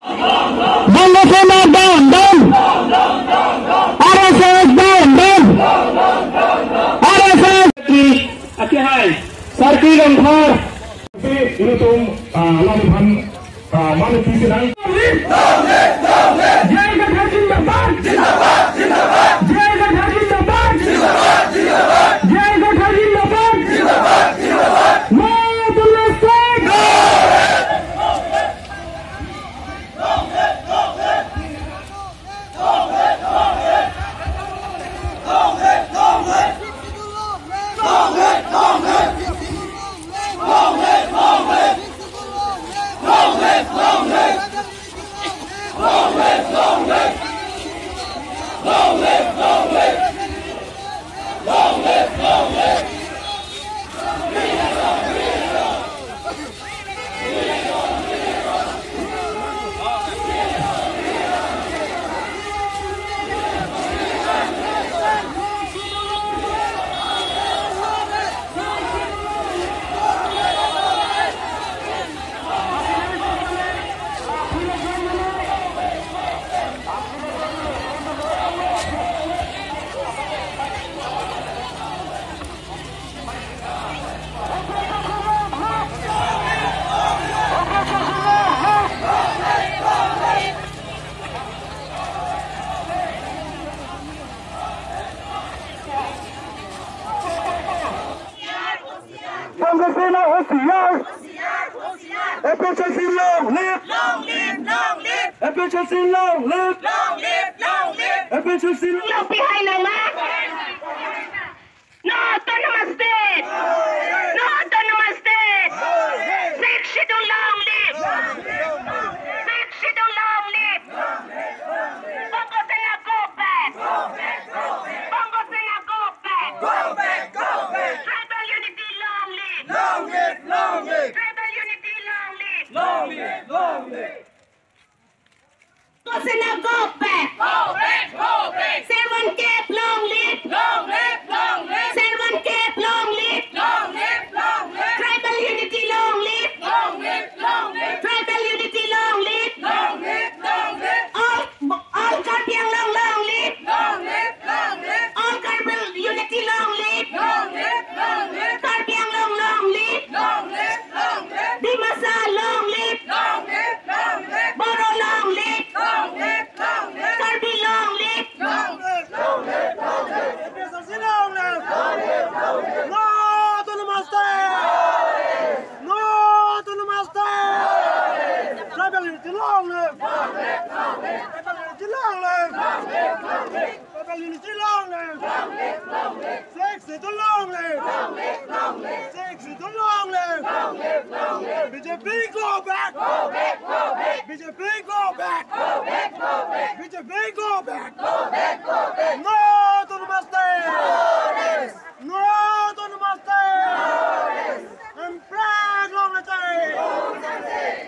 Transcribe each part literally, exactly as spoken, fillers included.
Bongo Sena down, down. R S S down, down. R S S. Aki hai, Sarki Rongphar. Ilitum, ah, lalu han, ah, mane pisi nang. J I Kathar zindabad. Zindabad, zindabad. J I Kathar zindabad. Zindabad, zindabad. J I Kathar zindabad. Zindabad, zindabad. No to no state. Congress Sena hosiyar. A P H L C long live. Long live, long live. A P H L C long live. Long live, long live. A P H L C long live. Lopi hai nama. No autonomous state. No autonomous state. Sixth Schedule long live. Sixth Schedule long live. Bongo Sena go back. Bongo Sena go back. Go back, go back. Tribal unity long live. Long live, long live. Tribal unity long live. Long live, long live. Bongo Sena go back. Go back, go back. Seven K long live. Long live, long live. Seven K long live. Long live, long live. Tribal unity long live. Long live, long live. Tribal unity long live. Long live, long live. All, all Karbi Anglong long live. Long live, long live. All Karbi unity long live. Long live, long live. Karbi Anglong long live. Long live, long live. Dimasa long live. Long live, long live. Boro long live. Long live, long live. Karbi long live. Long live, long live, long live. A P H L C long live. Long live, long live. No autonomous state. No autonomous state. Tribal unity long live. Tribal unity long live. Tribal unity long live. Sixth Schedule long live. Sixth Schedule long live. B J P go back. B J P go back. B J P go back. No autonomous state. No autonomous state. Amprek long live.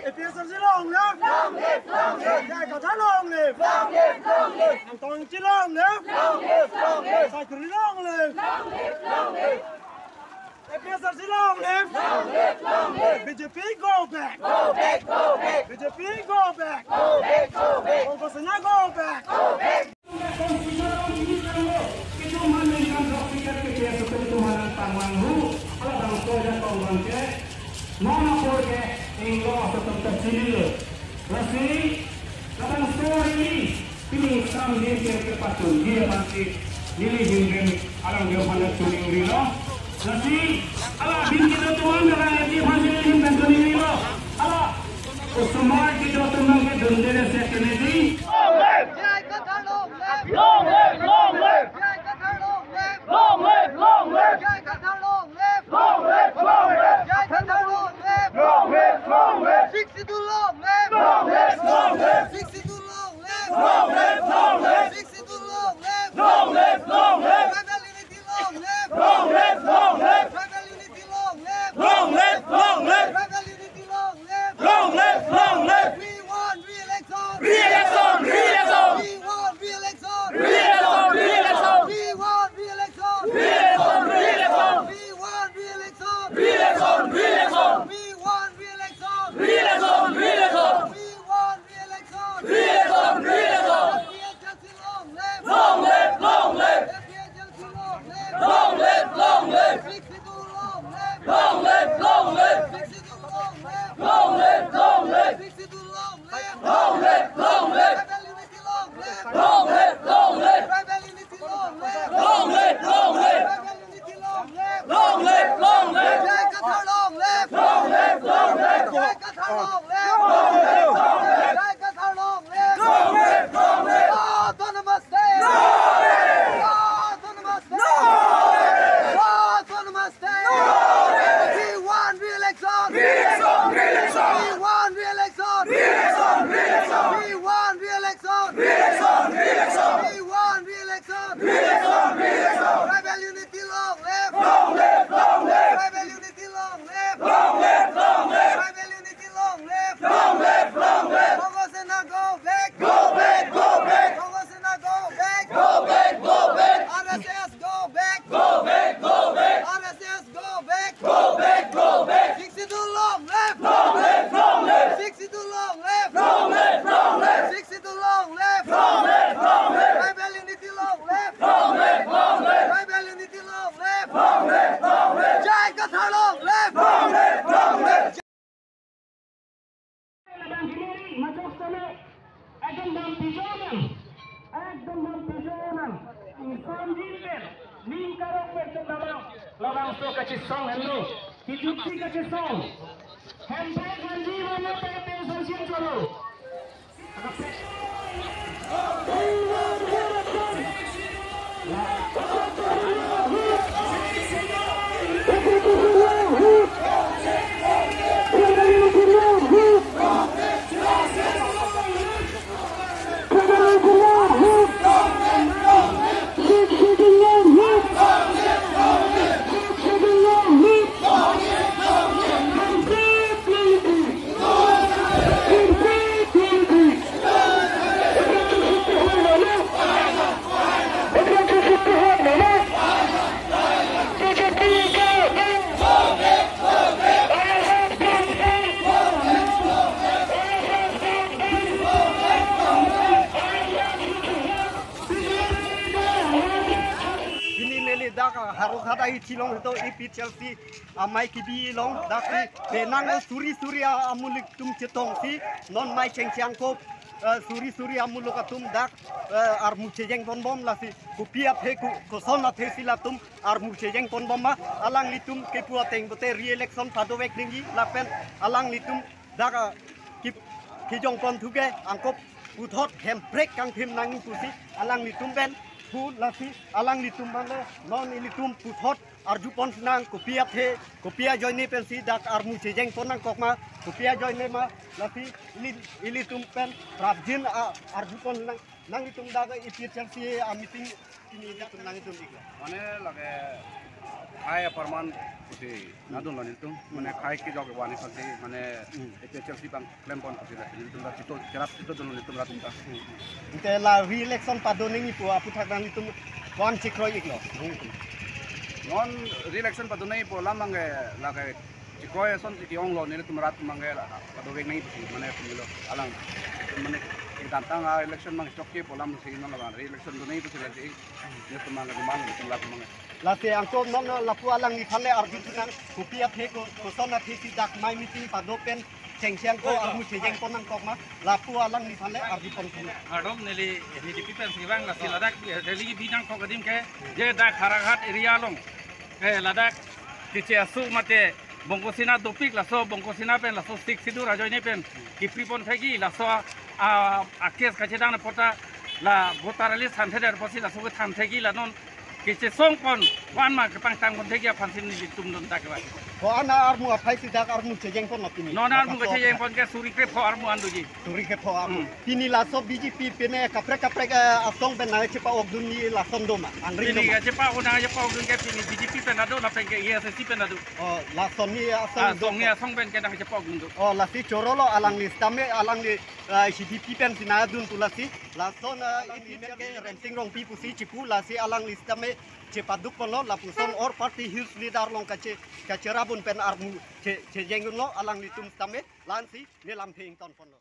A P H L C long live. Long live, long live. J I Kathar long live. Long live, long live. Angtong Ingti long live. Long live, long live. Saikri long live. Long live, long live. A P H L C long live. Long live, long live. B J P go back. Go back, go back. B J P go back. Go back, go back. Bongo Sena go back. Go back. Lasi, labangso arni, pining sam din ke kepatun, dia pasti neli himrim alang dia mana tuning rilo. Lasi, ala din kita teman dengan dia pasti neli himrim tuning rilo. Ala, osomar kita teman ke dundere se kene di. J I Kathar long live! Long live, long live! J I Kathar long live! Long live, long live! J I Kathar long live! Long live, long live! J I Kathar long live! Long live, long live! Sixth Schedule long live! Long live, long live! Sixth Schedule long live! Long live, long live! Sixth Schedule long live! Long live, long live! Tribal unity long live! Long live, long live! Tribal unity long live! Long live, long live! Tribal unity long live! Long live, long live! We want re-election! Re-election! Long live, long live. J I Kathar long live. Long live, long live. J I Kathar long live. Long live, long live. J I Kathar long live. Long live, long live. No autonomous state. No autonomous state. No autonomous state. We want re-election. Re-election, re-election. We want re-election. Re-election, re-election. We want re-election. Re-election, re-election. We want re-election. Re-election, re-election. Tribal unity long live. Long live, long live. Tribal unity long live. Long live, long live. Tribal unity long live. Long live, long live. Congo Sena go back. Go back, go back. Congo Sena go back. Go back, go back. R S S go back. Go back, go back. R S S go back. Go back, go back. Sixth Schedule long live. Long live, long live. Sixth Schedule long live. Long live, long live. Sixth Schedule long live. Long live, long live. Tribal unity long live. Long live, long live. Tribal unity long live. Long live, long live. J I Kathar long live. Long live, long live. Labang himari majok solo, ekdom dam pijonan, ekdom dam pijonan, insan jin pen, ning karok pen tum labang, labangso kachesong henlo, kijutsi kachesong, hemprek manji mano pen pen songsin cholo. Pini neli dak Howraghat ahi chilong hito A P H L C amei kebi along dak si penang suri suri a-, amuluk atum chetongsi non mei chengcheng ko, eh, suri suri amuluk atum dak, eh, armu chejeng ponbom lasi kopi athe ko-, koson athe si latum armu chejeng ponbom ma alanglitum kepu ateng pote re-election padovek nangji lapen alanglitum dak, ah, ki-, kijong pon thuke angkop puthot hemprek kangthim nangji pusi alanglitum pen pu lasi alanglitum mane non ilitum puthot arju pon sinang kopi athe, kopi ajoine pensi dak armu chejeng pon nangkok ma, kopi ajoine ma, lasi ili, ilitum pen prapjin, ah, arju pon nang, nanglitum dak A P H L C a-meeting pini ilitum nanglitum iklo. Mane lake khei apharman pusi nadunlo nelitum, mane khei kejok vani pusi, mane Hmm. A P H L C abang klem pon pusi la nelitum la chito, cherap chito dunlo nelitum rat ta. Ante la re-election pado nangji pu aputhak nanglitum ko-an chekroi iklo. Non re-election pado nangji pu alam abangke lake chekroi ason si ke-onglo nelitum rat abangke la, padovek nangji pusi mane pemilo alang mane kedamtang a-election abang chokche pu alam si non labang re-election do nangji pusi lasi nelitum abang lake man nelitum rat abangke. Lasi angkop non lapu alangliphan le arju sinang kopi athe ko, koson athe si dak mei meeting pado pen chengcheng ko armu chejeng pon nangkok ma lapu alangliphan le arju pon sinang. Kardom neli N P P pen si vang lasi ladak rally kebi nangkok adim ke je dak Howraghat area along ke ladak keche asu mate Bongkosena dopik laso Bongkosena pen laso Sixth Schedule ajoine pen kipri pon thekji laso a, a case kachedang apot ta la voter list than thekdet apotsi laso kethan thekji la non kechesong pon wan ma kepangtang pon thekji aphan si nelitum dun dak ba. Ko-an armu aphai si dak armu chejeng ponlo pini? Non armu kachejeng pon ke suri krepho armu an doji. Suri krepho armu. Hmm. Pini laso B J P pen kaprek kaprek, eh, asong pen nangchepa-ok dunji lason do ma? Angring pini do ma? Kachepa-ok nangchepa-ok dun ke pini B J P pen ado lapen ke A S D C pen ado. Oh, lason ni asong do. Asong ni asong pen ke nangchepa-ok dun do. Oh, lasi chorolo alangli sitame alangli, eh, C D P pen si nangdun pu lasi. Lason, eh, ini ke Rensing Rongpi pusi chipu lasi alangli sitame chepaduk ponlo lapuson or party hills leader along kache, kacherap un pen armu che, chejeng unlo alanglitum sitame la-ansi ne lamthe ington ponlo.